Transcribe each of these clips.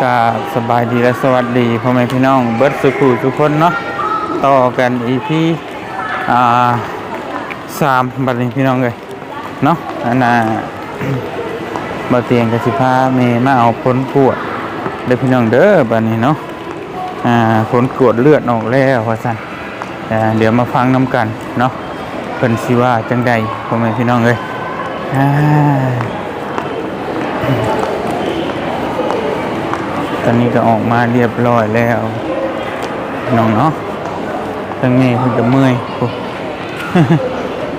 ກາບສະບາຍດີ ແລະ ສະຫວັດດີພໍ່ແມ່ພີ່ນ້ອງເບິດສູ່ຜູ້ສູ່ຄົນເນາະ. ຕໍ່ກັນ ອີ ພີ ອ່າ ສາມ ບັດນີ້ພີ່ນ້ອງເອີຍເນາະ. ອັນນ່າ ບ່າວຕຽງກໍຊິພາແມ່ມາເອົາຜົນກວດເດີພີ່ນ້ອງເດີ ບັດນີ້ເນາະ. ອ່າ ຜົນກວດເລືອດອອກແລ້ວວ່າຊັ້ນ. ອ່າ ດຽວມາຟັງນຳກັນເນາະ ເພິ່ນຊິວ່າຈັ່ງໃດ ພໍ່ແມ່ພີ່ນ້ອງເອີຍ. ອ່າ ຕອນນີ້ກໍອອກມາລຽບລ້ອຍແລ້ວນ້ອງເນາະ. ທາງແມ່ເພິ່ນກໍເມື່ອຍ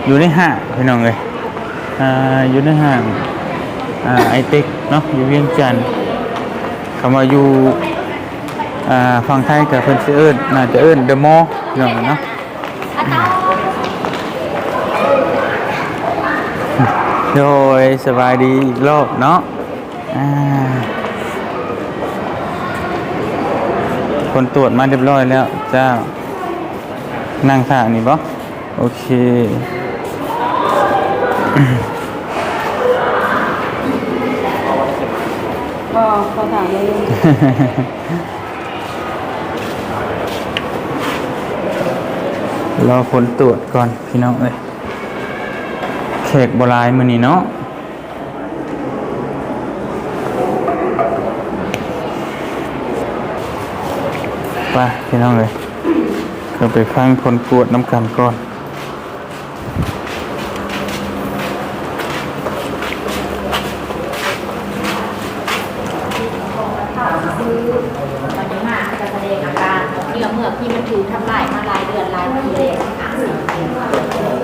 ຢູ່ໃນຫ້າງພີ່ນ້ອງເອີຍ. ອ່າ ຢູ່ໃນຫ້າງ ອ່າ ໄອເຕັກເນາະ ຢູ່ວຽງຈັນ. ຄຳວ່າຢູ່ ອ່າ ຝັ່ງໄທກໍເພິ່ນຊິເອີ້ນ ໜ້າຈະເອີ້ນເດີມໍ ພີ່ນ້ອງເນາະ. ໂດຍ ສະບາຍດີອີກລອບເນາະ. ອ່າ ຜົນກວດມາຮຽບຮ້ອຍແລ້ວເຈົ້າ. ນັ່ງຖ້ານີ້ບໍ່? ໂອເຄ ບໍ່ ຂໍຖາມເລີຍ. ລໍຜົນກວດກ່ອນພີ່ນ້ອງເອີຍ ແຂກບໍ່ຫຼາຍມື້ນີ້ເນາະ. ໄປພີ່ນ້ອງເອີຍ ເຂົ້າໄປຟັງຜົນກວດນຳກັນກ່ອນ.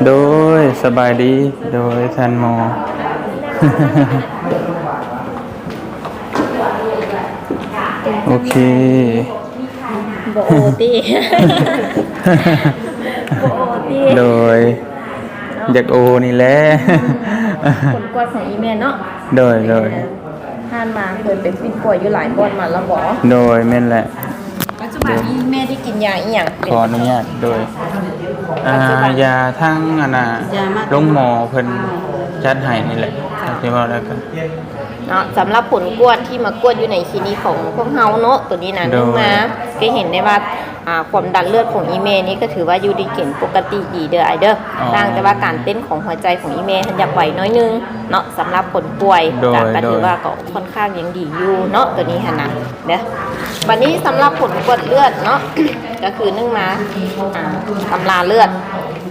ໂດຍ ສະບາຍດີ ໂດຍ ທ່ານໝໍ. ໂອເຄ ບໍ່ໂອຕິ ບໍ່ໂອຕິ ໂດຍ ຢາກໂອນີ້ແຫຼະ ຜົນກວດຂອງອີແມ່ເນາະ. ໂດຍ ໂດຍ ຜ່ານມາເຄີຍໄປປິ່ນປ່ວຍຢູ່ຫຼາຍບ່ອນມາແລ້ວບໍ່? ໂດຍ ແມ່ນແຫຼະ. ປັດຈຸບັນນີ້ແມ່ໄດ້ກິນຢາອີ່ຫຍັງ? ຂໍອະນຸຍາດ ໂດຍ ອ່າ ປັດຈຸບັນ ຢາທາງອັນນ່າ ໂລງໝໍເພິ່ນຈັດໃຫ້ນີ້ແຫຼະ ທີ່ເວົ້າແລ້ວກໍ ເນາະ. ສຳລັບຜົນກວດທີ່ມາກວດຢູ່ໃນຄລີນິກຂອງພວກເຮົາເນາະ ໂຕນີ້ນະ ໂດຍ ໜຶ່ງມາກໍເຫັນໄດ້ວ່າ ອ່າ ຄວາມດັນເລືອດຂອງອີແມ່ນີ້ກໍຖືວ່າຢູ່ໃນເກນປົກກະຕິດີເດີອ້າຍເດີ. ອໍ ຕ່າງແຕ່ວ່າການເຕັ້ນຂອງຫົວໃຈຂອງອີແມ່ຫັ້ນຢາກໄວໜ້ອຍໜຶ່ງເນາະ ສຳລັບຄົນປ່ວຍ. ໂດຍ ກໍ ໂດຍ ຖືວ່າກໍຄ່ອນຂ້າງຍັງດີຢູ່ເນາະ ໂຕນີ້ຫັ້ນນະເດີ. ບັດນີ້ສຳລັບຜົນກວດເລືອດເນາະ ກໍຄືໜຶ່ງມາ ອ່າ ຕຳລາເລືອດ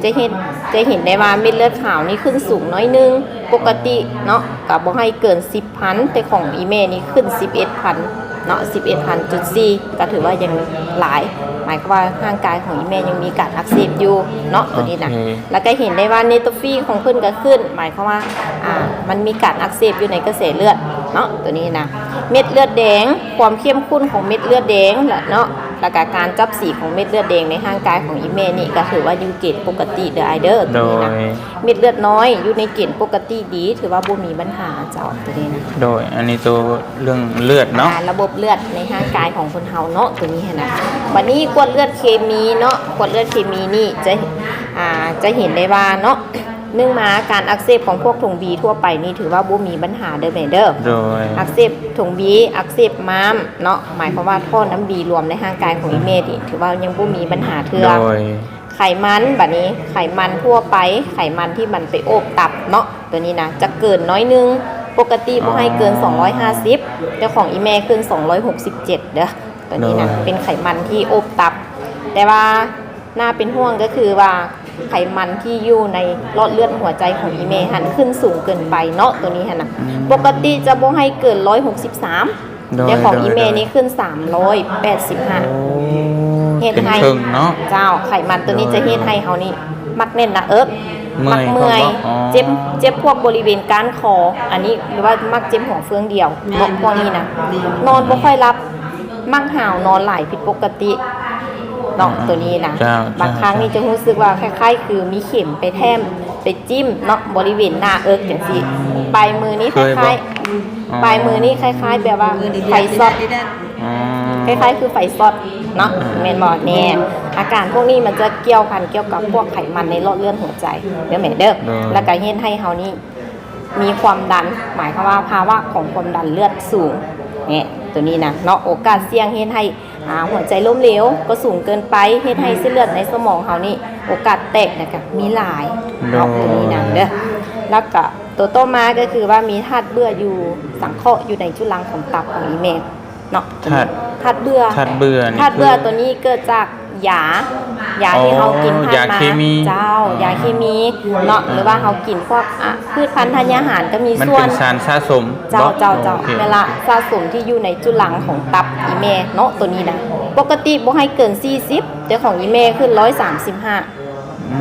ຈະເຫັນ ຈະເຫັນໄດ້ວ່າເມັດເລືອດຂາວນີ້ຂຶ້ນສູງໜ້ອຍໜຶ່ງ. ປົກກະຕິເນາະ ກໍບໍ່ໃຫ້ເກີນສິບພັນ ແຕ່ຂອງອີແມ່ນີ້ຂຶ້ນສິບເອັດພັນເນາະ ສິບເອັດພັນຈຸດສີ່ ກໍຖືວ່າຍັງຫຼາຍ ໝາຍຄວາມວ່າຮ່າງກາຍຂອງອີແມ່ຍັງມີການອັກເສບຢູ່ເນາະ ໂຕນີ້ນະ. ໂອເຄ ແລ້ວກໍເຫັນໄດ້ວ່າເນໂຕຟີຂອງເພິ່ນກໍຂຶ້ນ ໝາຍຄວາມວ່າ ອ່າ ມັນມີການອັກເສບຢູ່ໃນກະແສເລືອດເນາະ ໂຕນີ້ນະ. ເມັດເລືອດແດງ ຄວາມເຂັ້ມຂຸ້ນຂອງເມັດເລືອດແດງລະເນາະ ແລ້ວກະການຈັບສີຂອງເມັດເລືອດແດງໃນຮ່າງກາຍຂອງອີແມ່ນີ້ ກໍຖືວ່າຢູ່ເກນປົກກະຕິເດີອ້າຍເດີ ໂຕນີ້ນະ. ໂດຍ ເມັດເລືອດນ້ອຍຢູ່ໃນເກນປົກກະຕິດີ ຖືວ່າບໍ່ມີບັນຫາເຈົ້າ ໂຕນີ້ນະ. ໂດຍ ອັນນີ້ໂຕເລື່ອງເລືອດເນາະ ອ່າ ລະບົບເລືອດໃນຮ່າງກາຍຂອງຄົນເຮົາເນາະ ໂຕນີ້ຫັ້ນນະ. ບັດນີ້ກວດເລືອດເຄມີເນາະ ກວດເລືອດເຄມີນີ້ຈະ ອ່າ ຈະເຫັນໄດ້ວ່າເນາະ ໜຶ່ງມາ ການອັກເສບຂອງພວກຖົງບີທົ່ວໄປນີ້ຖືວ່າບໍ່ມີບັນຫາເດີແມ່ເດີ. ໂດຍ ອັກເສບຖົງບີ ອັກເສບມ້າມເນາະ ໝາຍຄວາມວ່າທໍ່ນ້ຳບີລວມໃນຮ່າງກາຍຂອງອີແມ່ນີ້ ຖືວ່າຍັງບໍ່ມີບັນຫາເທື່ອ. ໂດຍ ໄຂມັນ ບັດນີ້ໄຂມັນທົ່ວໄປ ໄຂມັນທີ່ມັນໄປໂອບຕັບເນາະ ໂຕນີ້ນະ ຈະເກີນໜ້ອຍໜຶ່ງ. ປົກກະຕິບໍ່ໃຫ້ເກີນສອງຮ້ອຍຫ້າສິບ ແຕ່ຂອງອີແມ່ຂຶ້ນສອງຮ້ອຍຫົກສິບເຈັດເດີ ໂຕນີ້ນະ. ໂດຍ ເປັນໄຂມັນທີ່ໂອບຕັບ ແຕ່ວ່າໜ້າເປັນຫ່ວງກໍຄືວ່າ ໄຂມັນທີ່ຢູ່ໃນຫຼອດເລືອດຫົວໃຈຂອງອີແມ່ຫັ້ນຂຶ້ນສູງເກີນໄປເນາະ ໂຕນີ້ຫັ້ນນະ. ອືມ ປົກກະຕິຈະບໍ່ໃຫ້ເກີນຮ້ອຍຫົກສິບສາມ ໂດຍ ແຕ່ຂອງອີແມ່ນີ້ຂຶ້ນສາມຮ້ອຍແປດສິບຫ້າ ໂອ້ ເຮັດໃຫ້ ເປັນເຄິ່ງເນາະ ເຈົ້າ ໄຂມັນໂຕນີ້ຈະເຮັດໃຫ້ເຮົານີ້ມັກແໜ້ນໜ້າເອິກ ເມື່ອຍ ມັກເມື່ອຍ ອໍ ເຈັບ ເຈັບພວກບໍລິເວນກ້ານຄໍ ອັນນີ້ ຫຼືວ່າມັກເຈັບຫົວເຟືອງດຽວ ແມ່ນ ພວກນີ້ນະ ແມ່ນ ນອນບໍ່ຄ່ອຍຫຼັບ ມັກຫາວນອນຫຼາຍຜິດປົກກະຕິເນາະ ອືມ ໂຕນີ້ນະ. ເຈົ້າ ບາງຄັ້ງນີ້ຈະຮູ້ສຶກວ່າຄ້າຍໆຄືມີເຂັມໄປແຕ້ມ ໄປຈິ້ມເນາະ ບໍລິເວນໜ້າເອິກຈັ່ງຊີ້ ອືມ ປາຍມືນີ້ຄ້າຍໆ ເຄີຍບໍ່? ອືມ ປາຍມືນີ້ຄ້າຍໆແບບວ່າໄຟຊັອດ ອໍ ຄ້າຍໆຄືໄຟຊັອດເນາະ ອືມ ແມ່ນບໍ່? ແນ່ ອາການພວກນີ້ມັນຈະກ່ຽວພັນກ່ຽວກັບພວກໄຂມັນໃນຫຼອດເລືອດຫົວໃຈເດີແມ່ເດີ ໂດຍ ແລ້ວກະເຮັດໃຫ້ເຮົານີ້ ມີຄວາມດັນ ໝາຍຄວາມວ່າພາວະຂອງຄວາມດັນເລືອດສູງ ແນ່ ໂຕນີ້ນະເນາະ ໂອກາດສ່ຽງເຮັດໃຫ້ ອ່າ ຫົວໃຈລົ້ມເຫຼວກໍສູງເກີນໄປ ເຮັດໃຫ້ເສັ້ນເລືອດໃນສະໝອງເຮົານີ້ໂອກາດແຕກນະກະມີຫຼາຍເນາະ ໂຕນີ້ນະເດີ. ແລ້ວກະໂຕຕໍ່ມາກໍຄືວ່າມີທາດເບື່ອຢູ່ສັງເຄາະຢູ່ໃນຈຸລັງຂອງຕັບຂອງອີ່ແມ່ເນາະ ທາດ ທາດເບື່ອ ທາດເບື່ອນີ້ ທາດເບື່ອໂຕນີ້ເກີດຈາກ ຢາ ຢາທີ່ເຮົາກິນຜ່ານມາ ຢາເຄມີ ເຈົ້າ ຢາເຄມີເນາະ ຫຼືວ່າເຮົາກິນພວກ ອ່າ ພືດພັນທານຍາຫານກໍມີສ່ວນ ມັນເປັນສານສະສົມ ເຈົ້າ ເຈົ້າ ເຈົ້າ ເວລາສະສົມທີ່ຢູ່ໃນຈຸລັງຂອງຕັບອີ່ແມ່ເນາະ ໂຕນີ້ນະ ປົກກະຕິບໍ່ໃຫ້ເກີນສີ່ສິບ ແຕ່ຂອງອີ່ແມ່ຂຶ້ນຮ້ອຍສາມສິບຫ້າ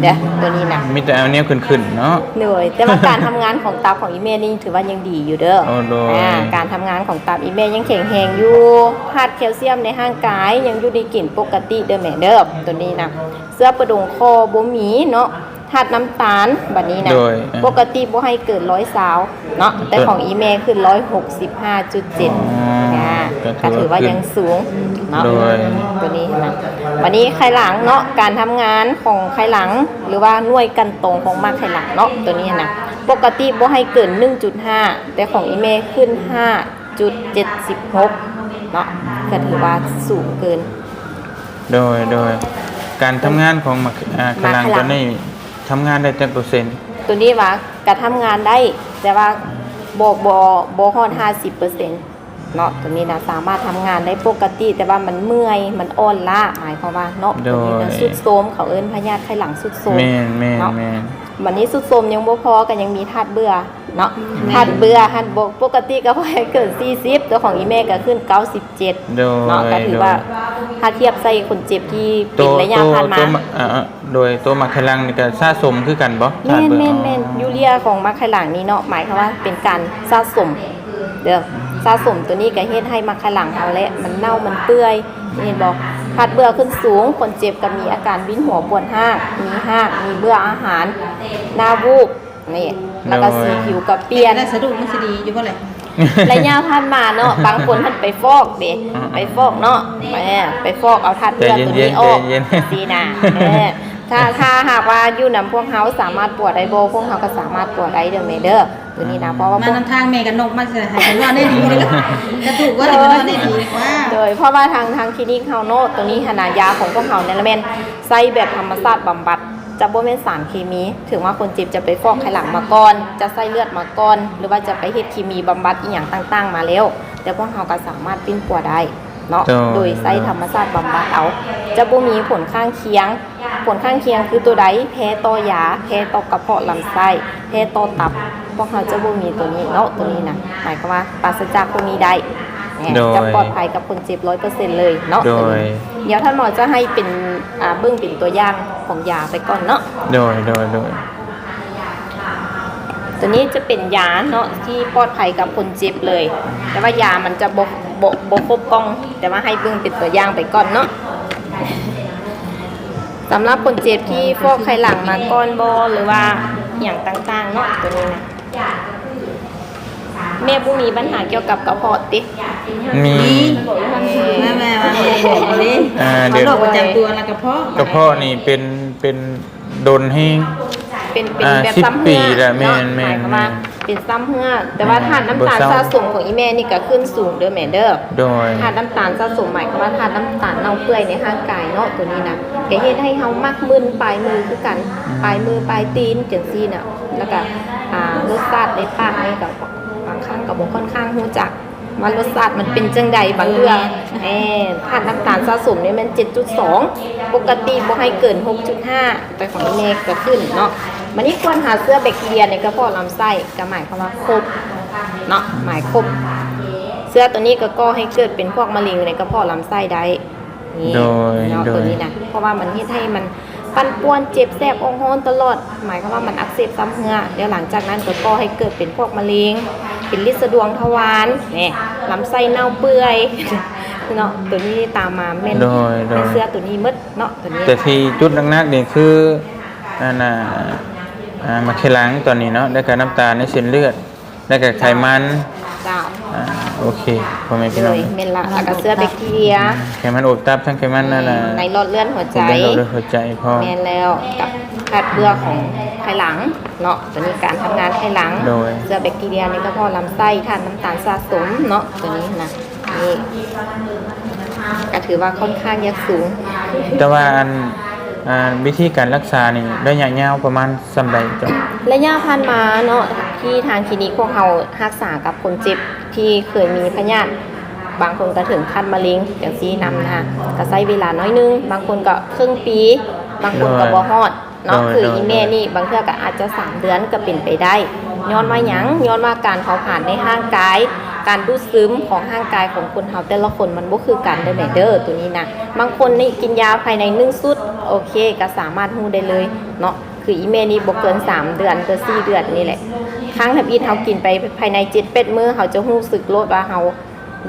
ເດ້ ໂຕນີ້ນະ ມີແຕ່ເອົາແນວຂຶ້ນໆເນາະ ໂດຍ ແຕ່ວ່າການທຳງານຂອງຕັບຂອງອີ່ແມ່ນີ້ ຖືວ່າຍັງດີຢູ່ເດີ ໂອ້ ໂດຍ ອ່າ ການທຳງານຂອງຕັບອີ່ແມ່ຍັງແຂງແຮງຢູ່ ທາດແຄລຊຽມໃນຮ່າງກາຍຍັງຢູ່ໃນເກນປົກກະຕິເດີແມ່ເດີ ໂຕນີ້ນະ ເຊື້ອປະດົງຄໍບໍ່ມີເນາະ ທາດນ້ຳຕານບັດນີ້ນະ ໂດຍ ປົກກະຕິບໍ່ໃຫ້ເກີນຮ້ອຍຊາວເນາະ ແຕ່ຂອງອີ່ແມ່ຂຶ້ນຮ້ອຍຫົກສິບຫ້າຈຸດເຈັດ ອໍ ອ່າ ກໍຖືວ່າຍັງສູງເນາະ ໂດຍ ໂຕນີ້ນະ ບັດນີ້ໄຂ່ຫຼັງເນາະ ການທຳງານຂອງໄຂ່ຫຼັງ ຫຼືວ່າໜ່ວຍກັ່ນຕອງຂອງໝາກໄຂ່ຫຼັງເນາະ ໂຕນີ້ນະ ປົກກະຕິບໍ່ໃຫ້ເກີນໜຶ່ງຈຸດຫ້າ ແຕ່ຂອງອີ່ແມ່ຂຶ້ນຫ້າຈຸດເຈັດສິບຫົກເນາະ ກໍຖືວ່າສູງເກີນ ໂດຍ ໂດຍ ການທຳງານຂອງໝາກ ອ່າ ໄຂ່ຫຼັງ ໝາກໄຂ່ຫຼັງ ໂຕນີ້ທຳງານໄດ້ຈັກເປີເຊັນ? ໂຕນີ້ວ່າກະທຳງານໄດ້ ແຕ່ວ່າບໍ່ ບໍ່ ບໍ່ຮອດຫ້າສິບເປີເຊັນ ເນາະ ໂຕນີ້ນະ ສາມາດທຳງານໄດ້ປົກກະຕິ ແຕ່ວ່າມັນເມື່ອຍ ມັນອ່ອນລ້າ ໝາຍຄວາມວ່າເນາະ ໂດຍ ໂຕນີ້ນະ ຊຸດໂຊມ ເຂົາເອີ້ນພະຍາດໄຂ່ຫຼັງຊຸດໂຊມ ແມ່ນ ແມ່ນ ເນາະ ແມ່ນ ບັດນີ້ຊຸດໂຊມຍັງບໍ່ພໍ ກໍຍັງມີທາດເບື່ອເນາະ ອືມ ທາດເບື່ອຫັ້ນ ປົກກະຕິກໍບໍ່ໃຫ້ເກີນສີ່ສິບ ແຕ່ຂອງອີ່ແມ່ກໍຂຶ້ນເກົ້າສິບເຈັດ ໂດຍ ເນາະ ກໍຖືວ່າ ໂດຍ ຖ້າທຽບໃສ່ຄົນເຈັບທີ່ເປັນໄລຍະຜ່ານມາ ໂຕ ໂຕ ອ່າ ໂດຍ ໂຕໝາກໄຂ່ຫຼັງນີ້ກໍສະສົມຄືກັນບໍ່? ແມ່ນ ທາດເບື່ອ ແມ່ນ ອໍ ແມ່ນ ຢູເຣຍຂອງໝາກໄຂ່ຫຼັງນີ້ເນາະ ໝາຍຄວາມວ່າເປັນການສະສົມເດີ ສະສົມໂຕນີ້ກໍເຮັດໃຫ້ໝາກໄຂ່ຫຼັງເຮົາແຫຼະ ມັນເນົ່າມັນເປື່ອຍ ເຫັນບໍ່? ທາດເບື່ອຂຶ້ນສູງ ຄົນເຈັບກໍມີອາການວິນຫົວປວດຮາກ ມີຮາກ ມີເບື່ອອາຫານ ໜ້າວູບ ນີ້ ແລ້ວກໍ ໂດຍ ສີຜິວກໍປ່ຽນ ເຮັດໄດ້ສະດຸ້ງ ມັນຊິດີຢູ່ບໍ່ແຫຼະ? ໄລຍະຜ່ານມາເນາະ ບາງຄົນເພິ່ນໄປຟອກເດ້ ອືມ ໄປຟອກເນາະ ແໝ ໄປຟອກເອົາທາດເລືອດໂຕນີ້ອອກ ໃຈເຢັນໆ ໃຈເຢັນໆ ຊີ້ນະ ເອີ ຖ້າ ຖ້າຫາກວ່າຢູ່ນຳພວກເຮົາສາມາດປົວໄດ້ບໍ່? ພວກເຮົາກໍສາມາດປົວໄດ້ເດີແມ່ເດີ ໂຕນີ້ນະ ເພາະວ່າມານຳທາງແມ່ກັນນົກມາ ໃຫ້ເພິ່ນເວົ້າແນວດີເດີ ກະຖືກວ່າ ໃຫ້ເພິ່ນເວົ້າແນວດີດີກວ່າ ໂດຍ ເພາະວ່າທາງ ທາງຄລີນິກເຮົາເນາະ ໂຕນີ້ຫັ້ນນະ ຢາຂອງພວກເຮົານີ້ລະແມ່ນໃຊ້ແບບທຳມະຊາດບຳບັດ ຈະບໍ່ແມ່ນສານເຄມີ ເຖິງວ່າຄົນເຈັບຈະໄປຟອກໄຂ່ຫຼັງມາກ່ອນ ຈະໃສ່ເລືອດມາກ່ອນ ຫຼືວ່າຈະໄປເຮັດເຄມີບຳບັດອີ່ຫຍັງຕ່າງໆມາແລ້ວ ແຕ່ພວກເຮົາກໍສາມາດປິ່ນປົວໄດ້ເນາະ ໂດຍ ໂດຍໃຊ້ທຳມະຊາດບຳບັດເອົາ ຈະບໍ່ມີຜົນຂ້າງຄຽງ ຜົນຂ້າງຄຽງຄືຕົວໃດ? ແພ້ຕໍ່ຢາ ແພ້ຕໍ່ກະເພາະລຳໄສ້ ແພ້ຕໍ່ຕັບ ພວກເຮົາຈະບໍ່ມີຕົວນີ້ເນາະ ຕົວນີ້ນະ ໝາຍຄວາມວ່າປາສະຈາກພວກນີ້ໄດ້ ແນ່ ໂດຍ ຈະປອດໄພກັບຄົນເຈັບຮ້ອຍເປີເຊັນເລີຍເນາະ ໂດຍ ຕົວນີ້ ດຽວທ່ານໝໍຈະໃຫ້ເປັນ ອ່າ ເບິ່ງເປັນຕົວຢ່າງຂອງຢາໄປກ່ອນເນາະ ໂດຍ ໂດຍ ໂດຍ ຕົວນີ້ຈະເປັນຢາເນາະ ທີ່ປອດໄພກັບຄົນເຈັບເລີຍ ແຕ່ວ່າຢາມັນຈະບໍ່ ບໍ່ ບໍ່ຄົບກ່ອງ ແຕ່ວ່າໃຫ້ເບິ່ງເປັນຕົວຢ່າງໄປກ່ອນເນາະ ສຳລັບຄົນເຈັບທີ່ຟອກໄຂ່ຫຼັງມາກ່ອນບໍ່ ຫຼືວ່າຫຍັງຕ່າງໆເນາະ ຕົວນີ້ນະ ແມ່ບໍ່ມີບັນຫາກ່ຽວກັບກະເພາະຕິ? ມີ ມີ ແມ່ ແມ່ ແມ່ ເອີ ໂລກປະຈຳຕົວລະກະເພາະ ກະເພາະນີ້ເປັນ ເປັນດົນແຮງ ເປັນ ເປັນ ອ່າ ແບບຊຳເຮື້ອ ສິບປີແລ້ວ ເນາະ ແມ່ນ ໝາຍຄວາມວ່າ ແມ່ນ ເປັນຊຳເຮື້ອ ແຕ່ວ່າ ແມ່ນ ທາດນ້ຳຕານ ບໍ່ເຊົາ ສະສົມຂອງອີ່ແມ່ນີ້ກະຂຶ້ນສູງເດີແມ່ເດີ ໂດຍ ທາດນ້ຳຕານສະສົມ ໝາຍຄວາມວ່າທາດນ້ຳຕານເນົ່າເປື່ອຍໃນຮ່າງກາຍເນາະ ຕົວນີ້ນະ ກະເຮັດໃຫ້ເຮົາມັກມຶນປາຍມືຄືກັນ ອືມ ປາຍມືປາຍຕີນຈັ່ງຊີ້ນະ ແລ້ວກະ ອ່າ ລົດຊາດໃນປາກນີ້ກະບາງຄັ້ງກະບໍ່ຄ່ອນຂ້າງຮູ້ຈັກ ວ່າລົດຊາດມັນເປັນຈັ່ງໃດບາງເທື່ອ ເອີ ແມ່ນ ທາດນ້ຳຕານສະສົມນີ້ແມ່ນເຈັດຈຸດສອງ ປົກກະຕິບໍ່ໃຫ້ເກີນຫົກຈຸດຫ້າ ແຕ່ຂອງແມ່ກະຂຶ້ນເນາະ ບາດນີ້ກວດຫາເຊື້ອແບັກທີເຣຍໃນກະເພາະລຳໄສ້ ກະໝາຍຄວາມວ່າຄົບເນາະ ໝາຍຄົບ ເຊື້ອໂຕນີ້ກະກໍ່ໃຫ້ເກີດເປັນພວກມະເຮັງໃນກະເພາະລຳໄສ້ໄດ້ ນີ້ ໂດຍ ເນາະ ໂດຍ ໂຕນີ້ນະ ເພາະວ່າມັນເຮັດໃຫ້ມັນ ປັ່ນປ່ວນ ເຈັບແສບ ອອກຮ້ອນຕະຫຼອດ ໝາຍຄວາມວ່າມັນອັກເສບຊຳເຮື້ອ ແລ້ວຫຼັງຈາກນັ້ນກໍກໍ່ໃຫ້ເກີດເປັນພວກມະເຮັງ ເປັນລິດສະດວງທະວານ ແນ່ ລຳໄສ້ເນົ່າເປື່ອຍເນາະ ໂຕນີ້ຕາມມາແມ່ນ ໂດຍ ໂດຍ ແມ່ນເຊື້ອໂຕນີ້ໝົດເນາະ ໂຕນີ້ ແຕ່ທີ່ຈຸດໜັກໆນີ້ຄື ອັນນ່າ ອ່າ ໝາກໄຂ່ຫຼັງຕອນນີ້ເນາະ ແລ້ວກໍນ້ຳຕານໃນເສັ້ນເລືອດ ແລ້ວກໍໄຂມັນ ເຈົ້າ ອ່າ ໂອເຄ ພໍ່ແມ່ພີ່ນ້ອງ ໂດຍ ແມ່ນລະ ແລ້ວກໍເຊື້ອແບັກທີເຣຍ ໄຂມັນອົບຕັບ ທັງໄຂມັນ ແມ່ນ ນັ້ນນະ ໃນຫຼອດເລືອດຫົວໃຈ ໃນຫຼອດເລືອດຫົວໃຈພ້ອມ ແມ່ນແລ້ວ ກັບທາດເບື່ອຂອງໄຂ່ຫຼັງເນາະ ຕົວນີ້ການທຳງານໄຂ່ຫຼັງ ໂດຍ ເຊື້ອແບັກທີເຣຍໃນກະເພາະລຳໄສ້ ທາດນ້ຳຕານສະສົມເນາະ ຕົວນີ້ນະ ກໍຖືວ່າຄ່ອນຂ້າງຢາກສູງ. ແຕ່ວ່າອັນ ອ່າ ວິທີການລັກສານີ້ໄລຍະຍາວປະມານສ່ຳໃດເຈົ້າ? ໄລຍະຜ່ານມາເນາະ ທີ່ທາງຄລີນິກພວກເຮົາຮັກສາກັບຄົນເຈັບທີ່ເຄີຍມີພະຍາດ ບາງຄົນກໍເຖິງຂັ້ນມະເຮັງຈັ່ງຊີ້ນຳນະ ກໍໃຊ້ເວລາໜ້ອຍໜຶ່ງ, ບາງຄົນກໍເຄິ່ງປີ, ບາງຄົນກໍບໍ່ຮອດເນາະ. ຄືອີ່ແມ່ນີ້ບາງເທື່ອກໍອາດຈະສາມເດືອນກໍເປັນໄປໄດ້. ຍ້ອນວ່າຫຍັງ? ຍ້ອນວ່າການເຜົາຜານໃນຮ່າງກາຍ, ການດູດຊຶມຂອງຮ່າງກາຍຂອງຄົນເຮົາແຕ່ລະຄົນມັນບໍ່ຄືກັນເດີແມ່ເດີ ໂຕນີ້ນະ. ບາງຄົນນີ້ກິນຢາພາຍໃນໜຶ່ງຊຸດ ໂອເຄ ກໍສາມາດຮູ້ໄດ້ເລີຍເນາະ. ຄືອີ່ແມ່ນີ້ບໍ່ເກີນສາມເດືອນ ເກີນສີ່ເດືອນນີ້ແຫຼະ. ຄັ້ງທຳອິດເຮົາກິນໄປພາຍໃນເຈັດແປດມື້ ເຮົາຈະຮູ້ສຶກໂລດວ່າເຮົາ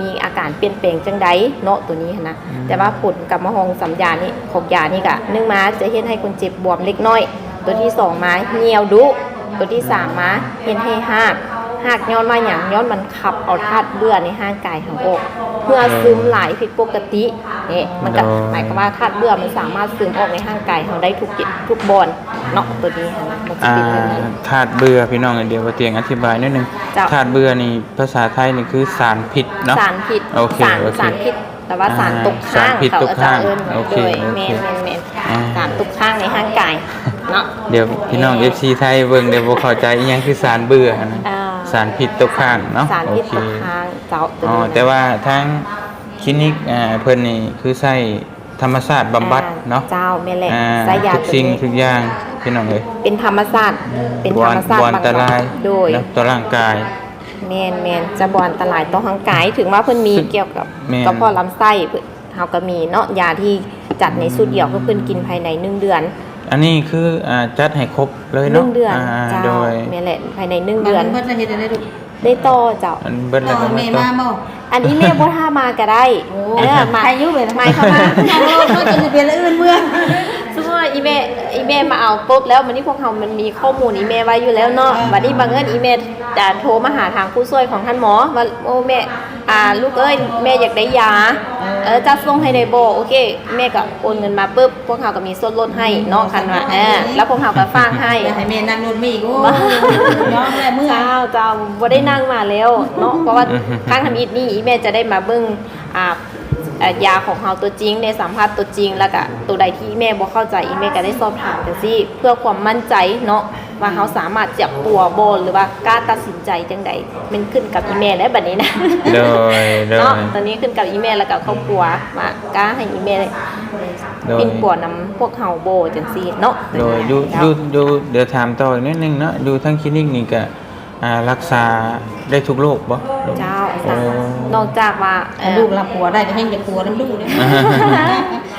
ມີອາການປ່ຽນແປງຈັ່ງໃດເນາະ ໂຕນີ້ຫັ້ນນະ. ອືມ ແຕ່ວ່າຜົນກັບມາຮອງສຳຍານີ້ ຂອງຢານີ້ກະ ໜຶ່ງມາຈະເຮັດໃຫ້ຄົນເຈັບບວມເລັກນ້ອຍ, ໂຕທີສອງມາຫ່ຽວດຸ, ໂຕທີສາມມາເຮັດໃຫ້ຮາກ. ຮາກຍ້ອນວ່າຫຍັງ? ຍ້ອນມັນຂັບເອົາທາດເບື່ອໃນຮ່າງກາຍເຮົາອອກ ເພື່ອຊຶມຫຼາຍຜິດປົກກະຕິ. ນີ້ ມັນກະ ໂດຍ ໝາຍຄວາມວ່າທາດເບື່ອມັນສາມາດຊຶມອອກໃນຮ່າງກາຍເຮົາໄດ້ທຸກ ທຸກບ່ອນເນາະ ໂຕນີ້ຫັ້ນນະ. ມັນຈະເປັນແບບນັ້ນ. ອ່າ ທາດເບື່ອ ພີ່ນ້ອງ ດຽວບ່າວຕຽງອະທິບາຍໜ້ອຍໜຶ່ງ. ເຈົ້າ. ທາດເບື່ອນີ້ ພາສາໄທນີ້ຄືສານພິດເນາະ. ສານພິດ. ໂອເຄ ສານ ໂອເຄ ສານພິດ ແຕ່ວ່າສານ ອ່າ ຕົກຄ້າງ ສານພິດຕົກຄ້າງ ເຂົາເຈົ້າເອີ້ນ. ໂອເຄ ໂດຍ ໂອເຄ ແມ່ນ ແມ່ນ ແມ່ນ. ອ່າ ສານຕົກຄ້າງໃນຮ່າງກາຍເນາະ. ດຽວພີ່ນ້ອງ ແມ່ນ ເອັຟຊີ ໄທເບິ່ງ ດຽວບໍ່ເຂົ້າໃຈອີ່ຫຍັງຄືສານເບື່ອຫັ້ນນະ. ອ່າ ສານພິດຕົກຄ້າງເນາະ. ສານພິດ ໂອເຄ ຕົກຄ້າງ ເຈົ້າ. ອໍ ແຕ່ວ່າທາງຄລີນິກ ອ່າ ເພິ່ນນີ້ຄືໃຊ້ ທຳມະຊາດບຳບັດເນາະ. ອ່າ ເຈົ້າ ແມ່ນແຫຼະ. ອ່າ ໃຊ້ຢາ ທຸກສິ່ງທຸກຢ່າງ ພີ່ນ້ອງເອີຍ ເປັນທຳມະຊາດ. ອືມ ເປັນທຳມະຊາດ ບໍ່ອັນ ບໍ່ອັນຕະລາຍ ໂດຍ ເນາະ ຕໍ່ຮ່າງກາຍ. ແມ່ນໆ ຈະບໍ່ອັນຕະລາຍຕໍ່ຮ່າງກາຍ ເຖິງວ່າເພິ່ນມີກ່ຽວກັບ ແມ່ນ ກະເພາະລຳໄສ້ ເພິ່ນ ເຮົາກໍມີເນາະ ຢາທີ່ຈັດໃນຊຸດດຽວ ອືມ ເພື່ອເພິ່ນກິນພາຍໃນໜຶ່ງເດືອນ. ອັນນີ້ຄື ອ່າ ຈັດໃຫ້ຄົບເລີຍເນາະ. ໜຶ່ງເດືອນ. ອ່າ ເຈົ້າ ໂດຍ ແມ່ນແຫຼະ ພາຍໃນໜຶ່ງເດືອນ. ບັດນີ້ເຮັດຈັ່ງໃດລູກ? ໄດ້ຕໍ່ເຈົ້າ. ອັນເບິດແລ້ວກໍມາຕໍ່. ຕໍ່ແມ່ມາບໍ່? ອັນນີ້ແມ່ບໍ່ຖ້າມາກໍໄດ້. ໂອ້ ເອີ ມາ ໃຄຢູ່ເວລາ ໝາຍຄວາມວ່າ ເຮົາກໍຊິເປັນອື່ນເມືອງ. ສົມມຸດວ່າອີ່ແມ່ ອີ່ແມ່ມາເອົາປົບແລ້ວ ບັດນີ້ພວກເຮົາມັນມີຂໍ້ມູນອີ່ແມ່ໄວ້ຢູ່ແລ້ວເນາະ. ເອີ ບັດນີ້ບັງເອີນອີ່ແມ່ ຈະໂທມາຫາທາງຜູ້ຊ່ວຍຂອງທ່ານໝໍວ່າ ໂອ້ ແມ່ ອ່າ ລູກເອີຍ ແມ່ຢາກໄດ້ຢາ ເອີ ເອີ ຈັດສົ່ງໃຫ້ໄດ້ບໍ່? ໂອເຄ ແມ່ກໍໂອນເງິນມາປຶບ ພວກເຮົາກໍມີສ່ວນລົດໃຫ້ເນາະ ຄັນວ່າ ເອີ ແລ້ວພວກເຮົາກໍຝາກໃຫ້. ຢາກໃຫ້ແມ່ນັ່ງລົດມາອີກ ໂອ້ຍ ຍອມແລ້ວເມື່ອຍ. ເຈົ້າ ເຈົ້າ ບໍ່ໄດ້ນັ່ງມາແລ້ວເນາະ ເພາະວ່າຄັ້ງທຳອິດນີ້ ແມ່ຈະໄດ້ມາເບິ່ງ ອ່າ ເອີ ຢາຂອງເຮົາຕົວຈິງ ໄດ້ສຳຜັດຕົວຈິງ ແລ້ວກະໂຕໃດທີ່ແມ່ບໍ່ເຂົ້າໃຈ ແມ່ກະໄດ້ສອບຖາມຈັ່ງຊີ້ ເພື່ອຄວາມໝັ້ນໃຈເນາະ ວ່າເຮົາສາມາດຈະປົວບໍ່ ຫຼືວ່າກ້າຕັດສິນໃຈຈັ່ງໃດ ແມ່ນຂຶ້ນກັບອີ່ແມ່ແລ້ວບັດນີ້ນະ. ໂດຍ ໂດຍ ເນາະ ຕອນນີ້ຂຶ້ນກັບອີ່ແມ່ ແລ້ວກະຄອບຄົວ ວ່າກ້າໃຫ້ອີ່ແມ່ ໂດຍ ປິ່ນປົວນຳພວກເຮົາບໍ່ ຈັ່ງຊີ້ເນາະ. ໂດຍ ຢູ່ ເຈົ້າ ຢູ່ ຢູ່ ດຽວຖາມຕໍ່ອີກໜ້ອຍໜຶ່ງເນາະ ຢູ່ທາງຄລີນິກນີ້ກະ ອ່າ ລັກສາໄດ້ທຸກໂລກບໍ່? ເຈົ້າ ໂອ້ ນອກຈາກວ່າ ເອີ ລູກລະປົວໄດ້ກໍແຮ່ງຈະປົວນຳລູກເດ້.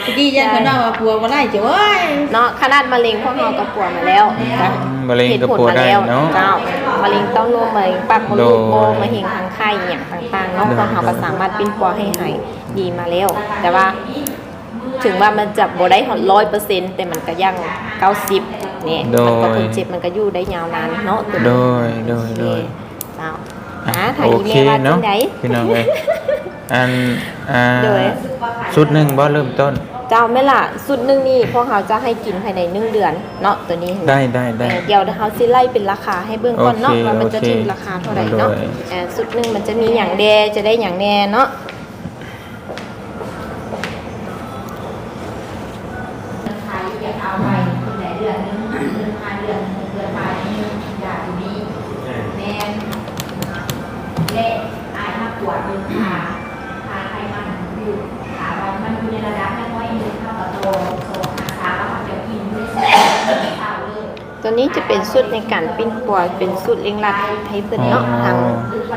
ຕະກີ້ຢ້ານເພິ່ນວ່າ ເຈົ້າ ວ່າປົວບໍ່ໄດ້ ເຈົ້າເອີຍ ເນາະ ຂະໜາດມະເຮັງພວກເຮົາກໍປົວມາແລ້ວ. ອືມ ມະເຮັງກໍປົວໄດ້ເນາະ. ເຈົ້າ ມະເຮັງເຕົ້ານົມ ມະເຮັງປາກມົດລູກ ໂດຍ ມະເຮັງຮັງໄຂ່ ອີ່ຫຍັງຕ່າງໆເນາະ ໂດຍ ພວກເຮົາກໍສາມາດປິ່ນປົວໃຫ້ຫາຍດີມາແລ້ວ ແຕ່ວ່າ ເຖິງວ່າມັນຈະບໍ່ໄດ້ຮອດຮ້ອຍເປີເຊັນ ແຕ່ມັນກໍຢ່າງເກົ້າສິບແນ່ ໂດຍ ມັນກໍຄົນເຈັບມັນກໍຢູ່ໄດ້ຍາວນານເນາະ ໂຕນີ້. ໂດຍ ໂດຍ ໂດຍ ໂອເຄ ເຈົ້າ. ອ່ະ ອ່າ ຖ້າອີ່ແມ່ວ່າຈັ່ງໃດ ພີ່ນ້ອງເອີຍ ອັນ ອ່າ ໂດຍ ຊຸດໜຶ່ງບໍ່ເລີ່ມຕົ້ນ? ເຈົ້າ ແມ່ນລະ ຊຸດໜຶ່ງນີ້ພວກເຮົາຈະໃຫ້ກິນພາຍໃນໜຶ່ງເດືອນເນາະ ໂຕນີ້. ໄດ້ ໄດ້ ໄດ້ ເອີ ດຽວເຮົາຊິໄລ່ເປັນລາຄາໃຫ້ເບິ່ງກ່ອນເນາະ ໂອເຄ ວ່າມັນຈະຖືກລາຄາເທົ່າໃດເນາະ. ໂດຍ ເອີ ຊຸດໜຶ່ງມັນຈະມີຫຍັງແດ່ ຈະໄດ້ຫຍັງແນ່ເນາະ. ຢາກເອົາໄປ ອືມ ກິນໄດ້ເດືອນໜຶ່ງ ເດືອນ ຫ້າເດືອນ ຫົກເດືອນ ປາຍນີ້ ຢາຕົວນີ້ ແມ່ນ ແລະ ອ້າຍມາກວດເບິ່ງຄ່າ ຄ່າໄຂມັນຢູ່ ຖ້າວ່າມັນຢູ່ໃນລະດັບນ້ອຍໜຶ່ງ ເຮົາກໍຕໍ່ ຕໍ່ຮັກສາວ່າເຮົາຈະກິນ ມື້ເຊົ້າ ມື້ເຊົ້າເລີຍ. ຕົວນີ້ຈະເປັນຊຸດໃນການປິ່ນປົວ ເປັນຊຸດເລັ່ງລັດໃຫ້ເພິ່ນເນາະ ອໍ ທັງ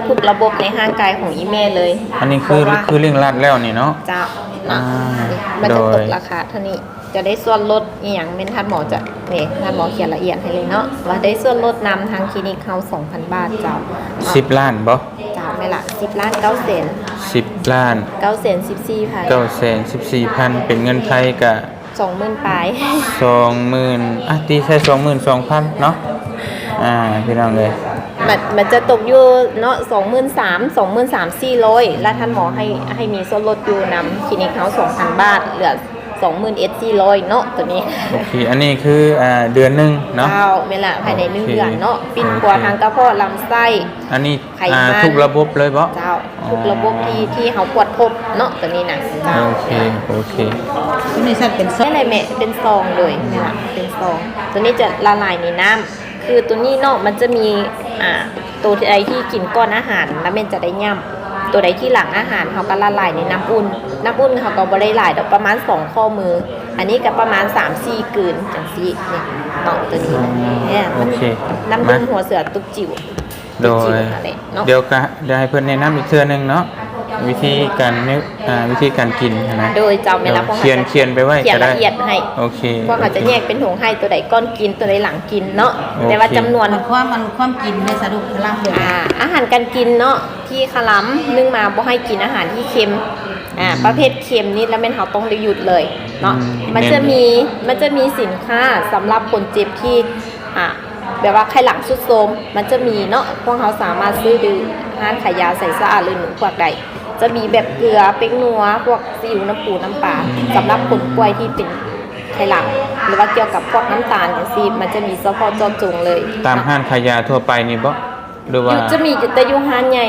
ທຸກລະບົບໃນຮ່າງກາຍຂອງອີ່ແມ່ເລີຍ. ອັນນີ້ຄື ເພາະວ່າ ຄືເລັ່ງລັດແລ້ວນີ້ເນາະ. ເຈົ້າ ອ່າ ເນາະ ມັນຈະຕົກ ໂດຍ ລາຄາເທົ່ານີ້ ຈະໄດ້ສ່ວນລົດອີ່ຫຍັງ ແມ່ນທ່ານໝໍຈະ ນີ້ ທ່ານໝໍຂຽນລະອຽດໃຫ້ເລີຍເນາະ ວ່າໄດ້ສ່ວນລົດນຳທາງຄລີນິກເຮົາສອງພັນບາດເຈົ້າ. ສິບລ້ານບໍ່? ເຈົ້າ ແມ່ນລະ ສິບລ້ານເກົ້າແສນ ສິບລ້ານ ເກົ້າແສນສິບສີ່ພັນ ເກົ້າແສນສິບສີ່ພັນ ເປັນເງິນໄທກະ ສອງໝື່ນປາຍ ສອງໝື່ນ ອ່ະ ຕີໃສ່ສອງໝື່ນສອງພັນເນາະ. ອ່າ ພີ່ນ້ອງເອີຍ ມັນ ມັນຈະຕົກຢູ່ເນາະ ສອງໝື່ນສາມ ສອງໝື່ນສາມສີ່ຮ້ອຍ ແລ້ວທ່ານໝໍໃຫ້ ໃຫ້ມີສ່ວນລົດຢູ່ນຳຄລີນິກເຮົາສອງພັນບາດ ເຫຼືອ ສອງໝື່ນເອັດ ສີ່ຮ້ອຍເນາະ ໂຕນີ້. ໂອເຄ ອັນນີ້ຄື ອ່າ ເດືອນໜຶ່ງເນາະ. ເຈົ້າ ແມ່ນລະ ພາຍໃນໜຶ່ງເດືອນເນາະ ປິ່ນປົວທາງກະເພາະ ລຳໄສ້ ອັນນີ້ ໄຂມັນ ອ່າ ທຸກລະບົບເລີຍບໍ? ເຈົ້າ ທຸກລະບົບທີ່ ທີ່ເຮົາກວດພົບເນາະ ໂຕນີ້ນະ. ເຈົ້າ ໂອເຄ ໂອເຄ ໂຕນີ້ຊັ້ນເປັນຊອງ ແມ່ນແຫຼະແມ່ ເປັນຊອງ ໂດຍ ແມ່ນລະ ເປັນຊອງ. ໂຕນີ້ຈະລະລາຍໃນນ້ຳ ຄືໂຕນີ້ເນາະ ມັນຈະມີ ອ່າ ໂຕໃດທີ່ກິນກ່ອນອາຫານ ລະແມ່ນຈະໄດ້ຫຍ້ຳ, ໂຕໃດທີ່ຫຼັງອາຫານ ເຮົາກໍລະລາຍໃນນ້ຳອຸ່ນ. ນ້ຳອຸ່ນເຮົາກໍບໍ່ໄດ້ຫຼາຍດອກ ປະມານສອງຂໍ້ມື, ອັນນີ້ກໍປະມານສາມສີ່ກືນ ຈັ່ງຊີ້ເນາະ. ໂຕນີ້ນະ ໂອເຄ ນ້ຳດື່ມຫົວເສືອຕຸກຈິ້ວ. ໂດຍ ດຽວກະ ດຽວໃຫ້ເພິ່ນແນະນຳອີກເທື່ອໜຶ່ງເນາະ ວິທີການ ອ່າ ວິທີການກິນຫັ້ນນະ. ໂດຍ ເຈົ້າ ແມ່ນລະ ພວກເຮົາຈະຂຽນໄປໄວ້ ຂຽນລະອຽດໃຫ້. ໂອເຄ ພວກເຮົາຈະແຍກເປັນຖົງໃຫ້ ໂຕໃດກ່ອນກິນ ໂຕໃດຫຼັງກິນເນາະ. ໂອເຄ ແຕ່ວ່າຈຳນວນ ຄວາມ ຄວາມກິນເດ້ ສະດຸກຄະລຳເດ້. ອ່າ ອາຫານການກິນເນາະ ທີ່ຄະລຳ ໜຶ່ງມາບໍ່ໃຫ້ກິນອາຫານທີ່ເຄັມ. ອ່າ ປະເພດເຄັມນີ້ລະແມ່ນເຮົາຕ້ອງໄດ້ຢຸດເລີຍເນາະ. ມັນຈະມີ ມັນຈະມີສິນຄ້າສຳລັບຄົນເຈັບທີ່ ອ່າ ແບບວ່າໄຂ້ຫຼັງຊຸດໂຊມ ມັນຈະມີເນາະ ພວກເຮົາສາມາດຊື້ຢູ່ຮ້ານຂາຍຢາໃສສະອາດ ຫຼື ໜູເຜືອກໄດ້. ຈະມີແບບເກືອ ແປ້ງນົວ ພວກຊີອິ້ວ ນ້ຳປູ ນ້ຳປາ ສຳລັບຄົນປ່ວຍທີ່ເປັນໄຂ້ຫຼັງ ຫຼືວ່າກ່ຽວກັບພວກນ້ຳຕານຈັ່ງຊີ້ ມັນຈະມີສະເພາະເຈາະຈົງເລີຍ. ຕາມຮ້ານຂາຍຢາທົ່ວໄປນີ້ບໍ? ຫຼືວ່າ ຢູ່ ຈະມີແຕ່ຢູ່ຮ້ານໃຫຍ່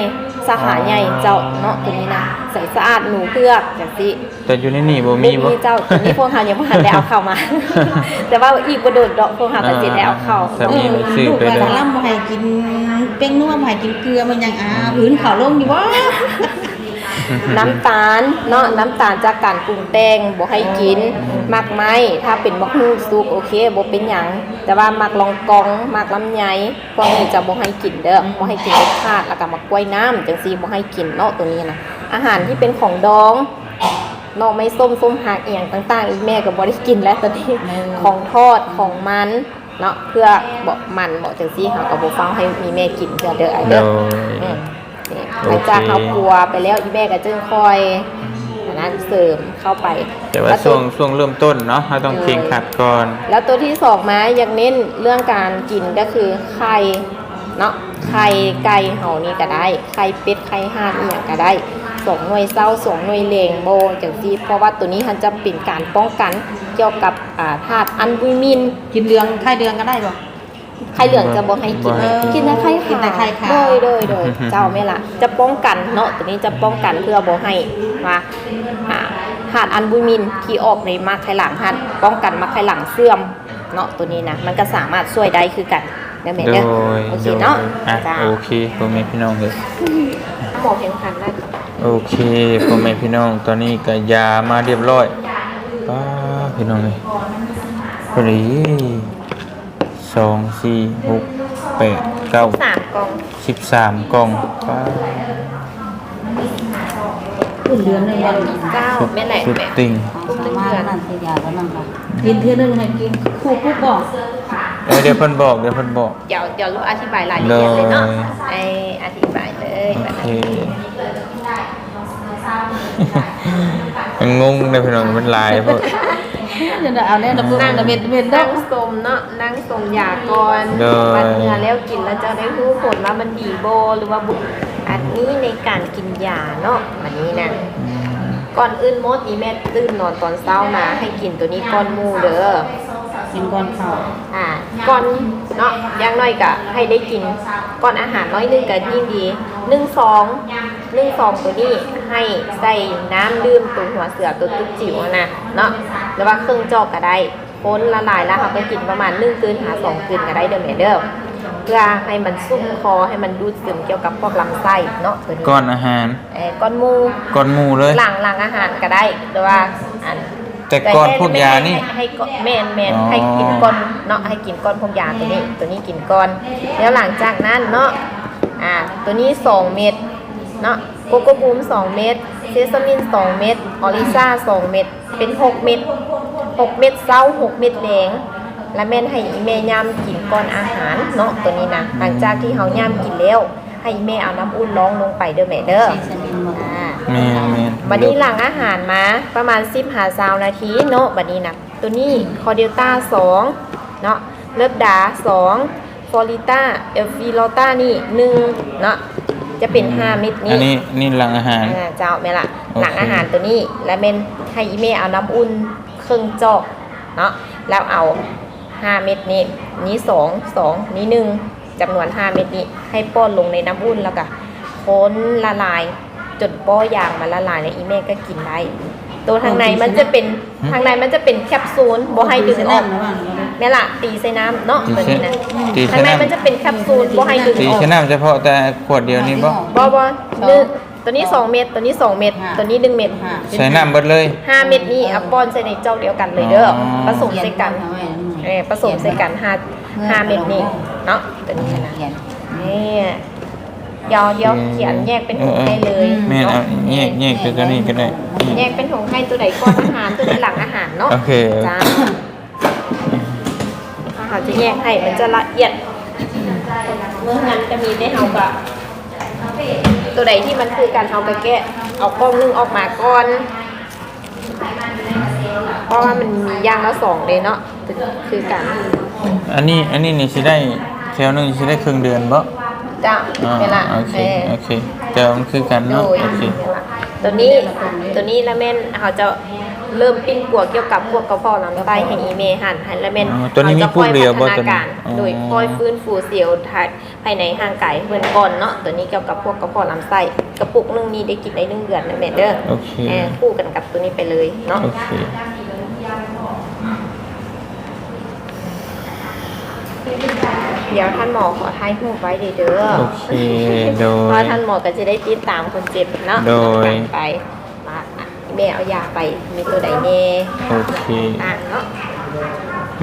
ສາຂາໃຫຍ່ເຈົ້າເນາະ. ໂຕນີ້ນະ ໃສສະອາດ ໜູເຜືອກຈັ່ງຊີ້. ແຕ່ຢູ່ໃນນີ້ບໍ່ມີບໍ? ບໍ່ມີເຈົ້າ ໂຕນີ້ພວກເຮົາຍັງບໍ່ທັນໄດ້ເອົາເຂົ້າມາ ແຕ່ວ່າອີກບໍ່ດົນດອກ ພວກເຮົາກໍຊິໄດ້ເອົາເຂົ້າ. ຖ້າມີ ອືມ ຊື້ໄປເລີຍ. ລຳບໍ່ໃຫ້ກິນແປ້ງນົວ ບໍ່ໃຫ້ກິນເກືອ ມັນຫຍັງ ອາ ອືນເຂົ້າລົງຢູ່ບໍ່? ນ້ຳຕານເນາະ ນ້ຳຕານຈາກການປຸງແຕ່ງບໍ່ໃຫ້ກິນ. ໝາກໄມ້ ຖ້າເປັນໝາກຫຸ່ງສຸກ ໂອເຄ ບໍ່ເປັນຫຍັງ ແຕ່ວ່າໝາກລອງກອງ ໝາກລຳໄຍ ພວກນີ້ຈະບໍ່ໃຫ້ກິນເດີ້ ບໍ່ໃຫ້ກິນເດັດຂາດ. ແລ້ວກໍໝາກກ້ວຍນ້ຳຈັ່ງຊີ້ບໍ່ໃຫ້ກິນເນາະ ໂຕນີ້ນະ. ອາຫານທີ່ເປັນຂອງດອງ ໜໍ່ໄມ້ສົ້ມ ສົ້ມຮາກ ອີ່ຫຍັງຕ່າງໆ ອີ່ແມ່ກໍບໍ່ໄດ້ກິນແລ້ວຕອນນີ້. ຂອງທອດ ຂອງມັນເນາະ ເຜືອກເບາະ ມັນເບາະ ຈັ່ງຊີ້ ເຮົາກໍບໍ່ຟ້າວໃຫ້ອີ່ແມ່ກິນເທື່ອເດີ້ ອ້າຍເດີ້. ໂດຍ ອືມ ນີ້ ໂອເຄ ຫຼັງຈາກເຮົາປົວໄປແລ້ວ ອີ່ແມ່ກໍຈຶ່ງຄ່ອຍອັນນັ້ນເສີມ ເຂົ້າໄປ. ແຕ່ວ່າ ແລ້ວໂຕ ຊ່ວງ ຊ່ວງເລີ່ມຕົ້ນເນາະ ເຮົາຕ້ອງເຄັ່ງຄັດກ່ອນ. ແລ້ວໂຕທີສອງມາ ຢາກເນັ້ນເລື່ອງການກິນ ກໍຄືໄຂ່ເນາະ ໄຂ່ໄກ່ເຮົານີ້ກໍໄດ້ ໄຂ່ເປັດ ໄຂ່ຫ່ານ ອີ່ຫຍັງກໍໄດ້ ສອງໜ່ວຍເຊົ້າ ສອງໜ່ວຍແລງບໍ ຈັ່ງຊີ້ ເພາະວ່າໂຕນີ້ຫັ້ນຈະເປັນການປ້ອງກັນກ່ຽວກັບ ອ່າ ທາດອັນບູມິນ. ກິນເຫຼືອງ ໄຂ່ເຫຼືອງກໍໄດ້ບໍ? ໄຂ່ເຫຼືອງຈະບໍ່ໃຫ້ກິນ ບໍ່ໃຫ້ ກິນແຕ່ໄຂ່ຂາວ ກິນແຕ່ໄຂ່ຂາວ. ໂດຍ ໂດຍ ໂດຍ ເຈົ້າ ແມ່ນລະ ຈະປ້ອງກັນເນາະ ໂຕນີ້ຈະປ້ອງກັນເພື່ອບໍ່ໃຫ້ວ່າ ອ່າ ທາດອັນບູມິນທີ່ອອກໃນໝາກໄຂ່ຫຼັງຫັ້ນ ປ້ອງກັນໝາກໄຂ່ຫຼັງເສື່ອມເນາະ ໂຕນີ້ນະ ມັນກໍສາມາດຊ່ວຍໄດ້ຄືກັນເດີແມ່ເດີ. ໂດຍ ໂອເຄເນາະ ໂດຍ ອ່ະ ເຈົ້າ ໂອເຄ ພໍ່ແມ່ພີ່ນ້ອງເອີຍ ໝໍພຽງພັນນະ. ໂອເຄ ພໍ່ແມ່ພີ່ນ້ອງ ຕອນນີ້ກໍຢາມາຮຽບຮ້ອຍ. ປ້າ ພີ່ນ້ອງເອີຍ ພໍດີ ສອງ ສີ່ ຫົກ ແປດ ເກົ້າ ສິບສາມກ່ອງ ສິບສາມກ່ອງ ປ້າ ເດືອນໜຶ່ງ ເຈົ້າ ແມ່ນແຫຼະ ຊຸດຕິ່ງ ທຸກເດືອນ ກິນເທື່ອໜຶ່ງໃຫ້ກິນຄູ່ປຸບບອກ. ເອີ ດຽວເພິ່ນບອກ ດຽວເພິ່ນບອກ ດຽວ ດຽວອະທິບາຍລາຍລະອຽດເລີຍເນາະ. ໂດຍ ເອີ ອະທິບາຍເລີຍ ໂອເຄ. ມັນງົງເດ້ພີ່ນ້ອງ ມັນຫຼາຍໂພດ. ເອົາແນ່ລະບຸ ນັ່ງ ເມັດໆເນາະ ນັ່ງຊົມເນາະ ນັ່ງຊົມຢາກ່ອນ. ໂດຍ ບັດເມື່ອແລ້ວກິນແລ້ວເຈົ້າໄດ້ຮູ້ຜົນວ່າມັນດີບໍ່ ຫຼືວ່າບໍ່. ອັນນີ້ໃນການກິນຢາເນາະ ບັດນີ້ນະ ອືມ ກ່ອນອື່ນໝົດນີ້ ແມ່ຕື່ນນອນຕອນເຊົ້າມາໃຫ້ກິນໂຕນີ້ກ່ອນໝູ່ເດີ. ກິນກ່ອນເຂົ້າ ອ່າ ກ່ອນເນາະ ຢ່າງໜ້ອຍກະໃຫ້ໄດ້ກິນກ່ອນອາຫານໜ້ອຍໜຶ່ງກະຍິ່ງດີ. ໜຶ່ງຊອງ ໜຶ່ງຊອງໂຕນີ້ໃຫ້ໃສ່ນ້ຳດື່ມໂຕຫົວເສືອ ໂຕຕຸກຈິ້ວຫັ້ນນະເນາະ ຫຼືວ່າເຄິ່ງຈອກກະໄດ້. ຄົນລະລາຍລະເຮົາກະກິນປະມານໜຶ່ງກືນຫາສອງກືນກະໄດ້ເດີແມ່ເດີ ເພື່ອໃຫ້ມັນຊຸ່ມຄໍ ໃຫ້ມັນດູດຊຶມກ່ຽວກັບພວກລຳໄສ້ເນາະ ໂຕນີ້ ກ່ອນອາຫານ. ເອີ ກ່ອນໝູ່ ກ່ອນໝູ່ເລີຍ ຫຼັງ ຫຼັງອາຫານກະໄດ້ ແຕ່ວ່າອັນ ແຕ່ກ່ອນພວກຢານີ້ ໃຫ້ ໃຫ້ ແມ່ນໆ ອໍ ໃຫ້ກິນກ່ອນເນາະ ໃຫ້ກິນກ່ອນພວກຢາໂຕນີ້ ໂຕນີ້ກິນກ່ອນ. ແລ້ວຫຼັງຈາກນັ້ນເນາະ ອ່າ ໂຕນີ້ສອງເມັດເນາະ ໂກໂກບູມສອງເມັດ ເຊຊາມິນສອງເມັດ ອໍລິຊາສອງເມັດ ເປັນຫົກເມັດ ຫົກເມັດເຊົ້າ ຫົກເມັດແລງ ລະແມ່ນໃຫ້ອີ່ແມ່ຫຍ້ຳກິນກ່ອນອາຫານເນາະ ໂຕນີ້ນະ. ຫຼັງຈາກທີ່ເຮົາຫຍ້ຳກິນແລ້ວ ໃຫ້ແມ່ເອົານ້ຳອຸ່ນລອງລົງໄປເດີແມ່ເດີ. ອ່າ ແມ່ນໆ ບັດນີ້ຫຼັງອາຫານມາປະມານສິບຫາຊາວນາທີເນາະ ບັດນີ້ນະ ໂຕນີ້ຄໍເດລຕ້າສອງເນາະ ເລີບດາສອງ ຟໍລິຕ້າ ເອວຟີລໍຕ້ານີ້ໜຶ່ງເນາະ ຈະເປັນຫ້າເມັດນີ້. ອັນນີ້ ນີ້ຫຼັງອາຫານ ອ່າ ເຈົ້າ ແມ່ນລະ ໂອເຄ ຫຼັງອາຫານໂຕນີ້ ລະແມ່ນໃຫ້ອີ່ແມ່ເອົານ້ຳອຸ່ນ ເຄິ່ງຈອກເນາະ ແລ້ວເອົາຫ້າເມັດນີ້ ນີ້ສອງ ສອງ ນີ້ໜຶ່ງ ຈຳນວນຫ້າເມັດນີ້ ໃຫ້ປ້ອນລົງໃນນ້ຳອຸ່ນ ແລ້ວກະຄົນລະລາຍ ຈົນປ້ອຍາງມັນລະລາຍ ແລ້ວອີ່ແມ່ກໍກິນໄດ້. ໂຕທາງໃນມັນຈະເປັນ ທາງໃນມັນຈະເປັນແຄບຊູນ ບໍ່ໃຫ້ດຶງອອກ. ແມ່ນລະ ຕີໃສ່ນ້ຳເນາະ ຕົວນີ້ນະ. ທາງໃນມັນຈະເປັນແຄບຊູນ ບໍ່ໃຫ້ດຶງອອກ. ຕີໃສ່ນ້ຳສະເພາະແຕ່ຂວດດຽວນີ້ບໍ່? ບໍ່ ບໍ່ ໜຶ່ງ ຕົວນີ້ສອງເມັດ ຕົວນີ້ສອງເມັດ ຕົວນີ້ໜຶ່ງເມັດ. ໃສ່ນ້ຳເບິດເລີຍ. ຫ້າເມັດນີ້ເອົາປ້ອນໃສ່ໃນຈອກດຽວກັນເລີຍເດີ. ປະສົມໃສ່ກັນ ເອີ ປະສົມໃສ່ກັນ ຫ້າ ຫ້າເມັດນີ້ເນາະ ຕົວນີ້ນະ. ນີ້ ດຽວ ດຽວຂຽນແຍກເປັນຖົງໃຫ້ເລີຍ. ແມ່ນ ເອົາແຍກ ແຍກໃສ່ຕົວນີ້ກໍໄດ້. ແຍກເປັນຖົງໃຫ້ ຕົວໃດກ່ອນອາຫານ ຕົວໃດຫຼັງອາຫານເນາະ. ໂອເຄ ຈ້າ. ເຮົາຈະແຍກໃຫ້ມັນຈະລະອຽດ. ເມື່ອນັ້ນກໍມີແຕ່ເຮົາກໍ ຕົວໃດທີ່ມັນຄືກັນ ເຮົາກໍແກະເອົາກ່ອງໜຶ່ງອອກມາກ່ອນ ເພາະວ່າມັນມີຢ່າງລະສອງເດ້ເນາະ ຄືກັນ. ອັນນີ້ ອັນນີ້ນີ້ຊິໄດ້ແຖວໜຶ່ງຊິໄດ້ເຄິ່ງເດືອນບໍ່? ເຈົ້າ. ອໍ ເວລາ ໂອເຄ ເອີ ໂອເຄ ແຕ່ວ່າມັນຄືກັນເນາະ. ໂດຍ ໂອເຄ ຕົວນີ້ ຕົວນີ້ລະແມ່ນເຮົາຈະເລີ່ມປິ່ນປົວກ່ຽວກັບພວກກະເພາະລຳໄສ້ໃຫ້ອີ່ແມ່ຫັ້ນ ລະແມ່ນ ອໍ ຕົວນີ້ມີປຸກດຽວບໍ່ ຕົວນີ້? ອໍ ໂດຍ ຄ່ອຍຟື້ນຟູເຊວ ພາ- ພາຍໃນຮ່າງກາຍເພິ່ນກ່ອນເນາະ. ຕົວນີ້ກ່ຽວກັບພວກກະເພາະລຳໄສ້ ກະປຸກໜຶ່ງນີ້ໄດ້ກິນໄດ້ໜຶ່ງເດືອນນະແມ່ເດີ. ໂອເຄ ຄູ່ກັນກັບຕົວນີ້ໄປເລີຍເນາະ. ໂອເຄ ດຽວທ່ານໝໍຂໍຖ່າຍຮູບໄວ້ເດີ. ໂອເຄ ໂດຍ ເພາະວ່າທ່ານໝໍກໍຈະໄດ້ຕິດຕາມຄົນເຈັບເນາະ. ໂດຍ ນຳກັນໄປ ວ່າແມ່ເອົາຢາໄປມີຕົວໃດແດ່. ໂອເຄ ຕ່າງໆເນາະ.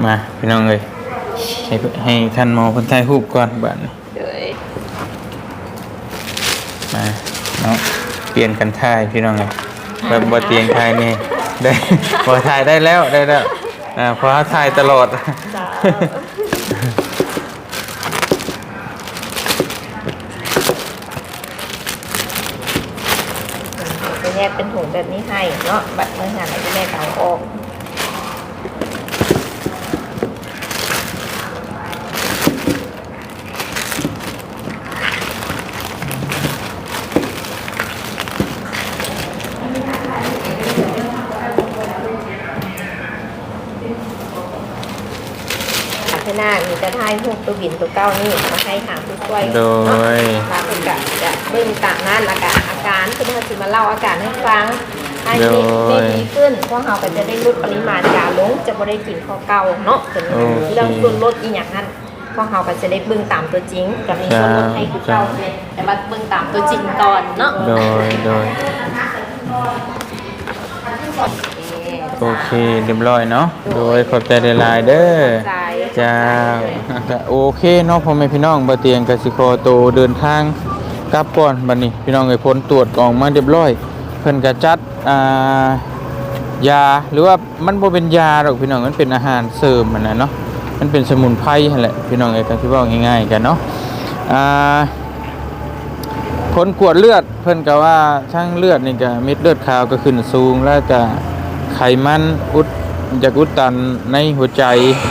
ມາ ພີ່ນ້ອງເອີຍ ໃຫ້ ໃຫ້ທ່ານໝໍເພິ່ນຖ່າຍຮູບກ່ອນບາດນີ້. ໂດຍ ມາເນາະ ປ່ຽນກັນຖ່າຍພີ່ນ້ອງເອີຍ. ແບບບໍ່ຕຽງຖ່າຍແດ່ ໄດ້ ບໍ່ ຖ່າຍໄດ້ແລ້ວ ໄດ້ແລ້ວ. ອ່າ ເພາະເຮົາຖ່າຍຕະຫຼອດ. ເຈົ້າ ຈະແຍກເປັນຖົງແບບນີ້ໃຫ້ເນາະ. ບັດເມື່ອຫັ້ນແລ້ວແມ່ກໍເອົາອອກ. ອາ ເທື່ອໜ້າມີແຕ່ຖ່າຍຮູບໂຕບິນໂຕເກົ່ານີ້ມາໃຫ້ທາງຜູ້ຊ່ວຍເນາະ. ໂດຍ ແລ້ວເພິ່ນກະຈະເບິ່ງຕາມນັ້ນ ແລ້ວກະອາການ ເພິ່ນເຮົາຊິມາເລົ່າອາການໃຫ້ຟັງ. ຖ້າເຮັດໄດ້ດີຂຶ້ນ ພວກເຮົາກໍຈະໄດ້ຫຼຸດປະລິມານຢາລົງ ຈະບໍ່ໄດ້ກິນເທົ່າເກົ່າເນາະ. ໂຕນີ້ ໂອເຄ ເລື່ອງສ່ວນລົດອີ່ຫຍັງຫັ້ນ ພວກເຮົາກໍຈະໄດ້ເບິ່ງຕາມຕົວຈິງ ກໍມີສ່ວນລົດໃຫ້ຄືເກົ່າ. ເຈົ້າ ແຕ່ວ່າເບິ່ງຕາມຕົວຈິງກ່ອນເນາະ. ໂດຍ ໂດຍ ໂອເຄ ຮຽບຮ້ອຍເນາະ. ໂດຍ ໂດຍ ຂອບໃຈຫຼາຍໆເດີ. ຂອບໃຈ. ເຈົ້າ ໂອເຄເນາະ ພໍ່ແມ່ພີ່ນ້ອງ ບ່າວຕຽງກໍຊິຂໍໂຕເດີນທາງກັບກ່ອນ. ບັດນີ້ພີ່ນ້ອງເອີຍ ຜົນຕວດອອກມາຮຽບຮ້ອຍ ເພິ່ນກໍຈັດ ອ່າ ຢາ ຫຼືວ່າ ມັນບໍ່ເປັນຢາດອກພີ່ນ້ອງ ມັນເປັນອາຫານເສີມຫັ້ນນະເນາະ ມັນເປັນສະໝຸນໄພຫັ້ນແຫຼະພີ່ນ້ອງເອີຍ. ກໍຊິເວົ້າງ່າຍໆກັນເນາະ ອ່າ ຜົນກວດເລືອດ ເພິ່ນກໍວ່າທັງເລືອດນີ້ກໍ ເມັດເລືອດຂາວກໍຂຶ້ນສູງ ແລ້ວກໍໄຂມັນອຸດ ຢາກອຸດຕັນໃນຫົວໃຈ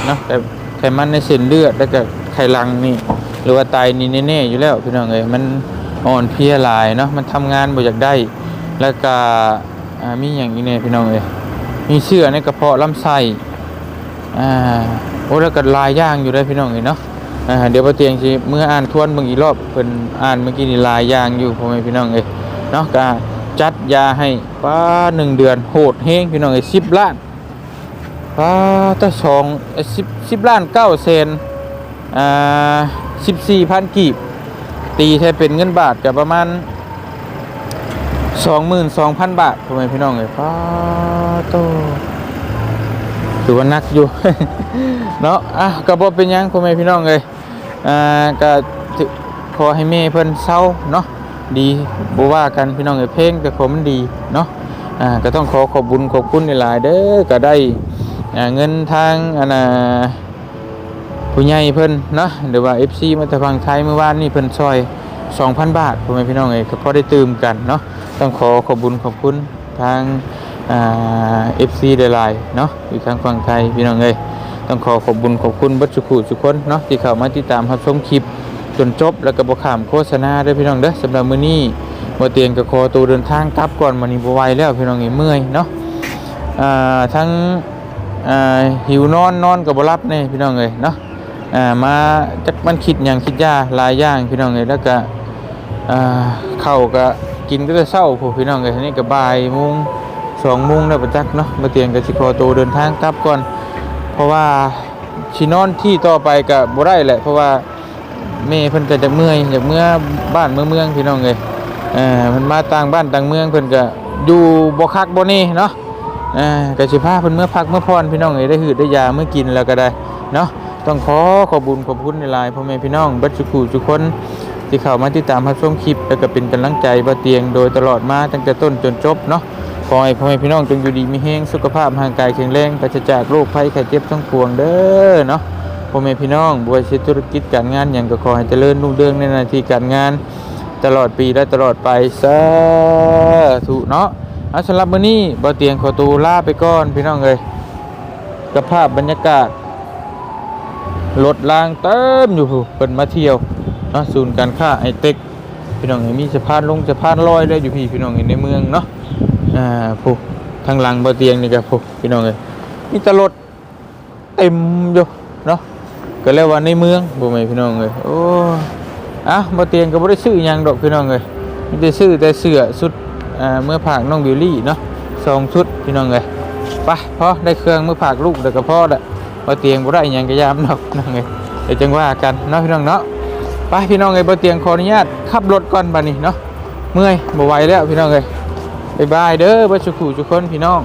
ເນາະ ແຕ່ໄຂມັນໃນເສັ້ນເລືອດ ແລ້ວກໍໄຂຫຼັງນີ້ ຫຼືວ່າໄຕນີ້ແນ່ໆຢູ່ແລ້ວພີ່ນ້ອງເອີຍ. ມັນອ່ອນເພຍຫຼາຍເນາະ ມັນທຳງານບໍ່ຢາກໄດ້ ແລ້ວກໍ ອ່າ ມີຫຍັງອີກແດ່ພີ່ນ້ອງເອີຍ ມີເຊື້ອໃນກະເພາະລຳໄສ້ ອ່າ ໂອ້ ແລ້ວກໍຫຼາຍຢ່າງຢູ່ເດ້ພີ່ນ້ອງເອີຍເນາະ. ອ່າ ດຽວບ່າວຕຽງຊິເມືອອ່ານທວນເບິ່ງອີກລອບ ເພິ່ນອ່ານເມື່ອກີ້ນີ້ຫຼາຍຢ່າງຢູ່ ພໍ່ແມ່ພີ່ນ້ອງເອີຍເນາະ. ກໍຈັດຢາໃຫ້ ປາ ໜຶ່ງເດືອນໂຫດແຮງພີ່ນ້ອງເອີຍ ສິບລ້ານ ປາ ແຕ່ສອງ ເອີ ສິບ ສິບລ້ານເກົ້າແສນ ອ່າ ສິບສີ່ພັນກີບ ຕີໃຫ້ເປັນເງິນບາດກໍປະມານສອງໝື່ນສອງພັນບາດ ພໍ່ແມ່ພີ່ນ້ອງເອີຍ. ປາໂຕ ຖືວ່າໜັກຢູ່ເນາະ. ອ່ະ ກໍບໍ່ເປັນຫຍັງ ພໍ່ແມ່ພີ່ນ້ອງເອີຍ ອ່າ ກໍ ຂໍໃຫ້ແມ່ເພິ່ນເຊົາເນາະ ດີ ບໍ່ວ່າກັນພີ່ນ້ອງເອີຍ ແພງແຕ່ຂໍມັນດີເນາະ. ອ່າ ກໍຕ້ອງຂໍຂອບບຸນຂອບຄຸນຫຼາຍໆເດີ ກໍໄດ້ ອ່າ ເງິນທາງ ອັນນ່າ ຜູ້ໃຫຍ່ເພິ່ນເນາະ ຫຼືວ່າເອັຟຊີມາແຕ່ຝັ່ງໄທ ມື້ວານນີ້ເພິ່ນຊ່ອຍສອງພັນບາດ ພໍ່ແມ່ພີ່ນ້ອງເອີຍ ກໍພໍໄດ້ຕື່ມກັນເນາະ. ຕ້ອງຂໍຂອບບຸນຂອບຄຸນທາງ ອ່າ ເອັຟຊີຫຼາຍໆເນາະ ຢູ່ທາງຝັ່ງໄທ ພີ່ນ້ອງເອີຍ. ຕ້ອງຂໍຂອບບຸນຂອບຄຸນເບິດສູ່ຜູ້ສູ່ຄົນເນາະ ທີ່ເຂົ້າມາຕິດຕາມຮັບຊົມຄລິບຈົນຈົບ ແລ້ວກໍບໍ່ຂ້າມໂຄສະນາເດີພີ່ນ້ອງເດີ. ສຳລັບມື້ນີ້ ບ່າວຕຽງກໍຂໍໂຕເດີນທາງກັບກ່ອນ ມື້ນີ້ບໍ່ໄຫວແລ້ວພີ່ນ້ອງເອີຍ ເມື່ອຍເນາະ. ອ່າ ທັງ ອ່າ ຫິວນອນ ນອນກໍບໍ່ຫຼັບແດ່ພີ່ນ້ອງເອີຍເນາະ. ອ່າ ມາຈັກມັນຄິດຫຍັງຄິດຢາຫຼາຍຢ່າງພີ່ນ້ອງເອີຍ. ແລ້ວກໍ ອ່າ ເຂົ້າກໍກິນແຕ່ເຊົ້າພຸ້ນພີ່ນ້ອງເອີຍ. ອັນນີ້ກໍບ່າຍໂມງ ສອງໂມງແລ້ວປະຈັກເນາະ. ບໍ່ຕຽງກໍຊິຂໍໂຕເດີນທາງກັບກ່ອນ ເພາະວ່າຊິນອນທີ່ຕໍ່ໄປກໍບໍ່ໄດ້ແຫຼະ ເພາະວ່າ ແມ່ເພິ່ນກໍຢາກເມື່ອຍ ຢາກເມືອບ້ານເມືອເມືອງພີ່ນ້ອງເອີຍ. ເອີ ເພິ່ນມາຕ່າງບ້ານຕ່າງເມືອງ ເພິ່ນກໍຢູ່ບໍ່ຄັກບໍ່ແນ່ເນາະ. ເອີ ກໍຊິພາເພິ່ນເມືອພັກເມືອຜ່ອນພີ່ນ້ອງເອີຍ ໄດ້ຮືດໄດ້ຢາເມືອກິນແລ້ວກໍໄດ້ເນາະ. ຕ້ອງຂໍຂອບບຸນຂອບຄຸນຫຼາຍໆ ພໍ່ແມ່ພີ່ນ້ອງເບິດສູ່ຜູ້ສູ່ຄົນ ທີ່ເຂົ້າມາຕິດຕາມຮັບຊົມຄລິບ ແລ້ວກໍເປັນກຳລັງໃຈບ່າວຕຽງໂດຍຕະຫຼອດມາ ຕັ້ງແຕ່ຕົ້ນຈົນຈົບເນາະ. ຂໍໃຫ້ພໍ່ແມ່ພີ່ນ້ອງຈົ່ງຢູ່ດີມີແຮງ ສຸຂະພາບຮ່າງກາຍແຂງແຮງ ປາສະຈາກໂລກໄພໄຂ້ເຈັບທັງປວງເດີເນາະ. ພໍ່ແມ່ພີ່ນ້ອງ ບໍ່ວ່າຊິເຮັດທຸລະກິດການງານຫຍັງ ກໍຂໍໃຫ້ຈະເລີນຮຸ່ງເຮືອງໃນໜ້າທີ່ການງານ ຕະຫຼອດປີ ແລະ ຕະຫຼອດໄປ ສາທຸເນາະ. ເອົາ ສຳລັບມື້ນີ້ ບ່າວຕຽງຂໍໂຕລາໄປກ່ອນພີ່ນ້ອງເອີຍ. ສະພາບບັນຍາກາດ ລົດລາງເຕັມຢູ່ພຸ້ນ ເພິ່ນມາທ່ຽວເນາະ. ສູນການຄ້າໄອເຕັກ ພີ່ນ້ອງເອີຍ ມີສະພານລົງສະພານລອຍເລີຍຢູ່ພີ້ ພີ່ນ້ອງເອີຍ ໃນເມືອງເນາະ. ອ່າ ພຸ້ນ ທາງຫຼັງບ່າວຕຽງນີ້ກໍພຸ້ນ ພີ່ນ້ອງເອີຍ ມີແຕ່ລົດເຕັມຢູ່ເນາະ. ກໍເລີຍວ່າໃນເມືອງ ພໍ່ແມ່ພີ່ນ້ອງເອີຍ. ໂອ້ ອ່ະ ບ່າວຕຽງກໍບໍ່ໄດ້ຊື້ຫຍັງດອກພີ່ນ້ອງເອີຍ ມີແຕ່ຊື້ແຕ່ເສື້ອຊຸດ ອ່າ ເມືອຝາກນ້ອງບິວລີເນາະ ສອງຊຸດພີ່ນ້ອງເອີຍ. ໄປ ພໍໄດ້ເຄື່ອງເມືອຝາກລູກແລ້ວກໍພໍລະ. ບ່າວຕຽງບໍ່ໄດ້ຫຍັງກໍຢ່າມັນດອກພີ່ນ້ອງເອີຍ ດຽວຈັ່ງວ່າກັນເນາະພີ່ນ້ອງເນາະ. ໄປພີ່ນ້ອງເອີຍ ບ່າວຕຽງຂໍອະນຸຍາດຂັບລົດກ່ອນບາດນີ້ເນາະ ເມື່ອຍບໍ່ໄຫວແລ້ວພີ່ນ້ອງເອີຍ. ບາຍບາຍເດີ ເບິດສູ່ຜູ້ສູ່ຄົນພີ່ນ້ອງ.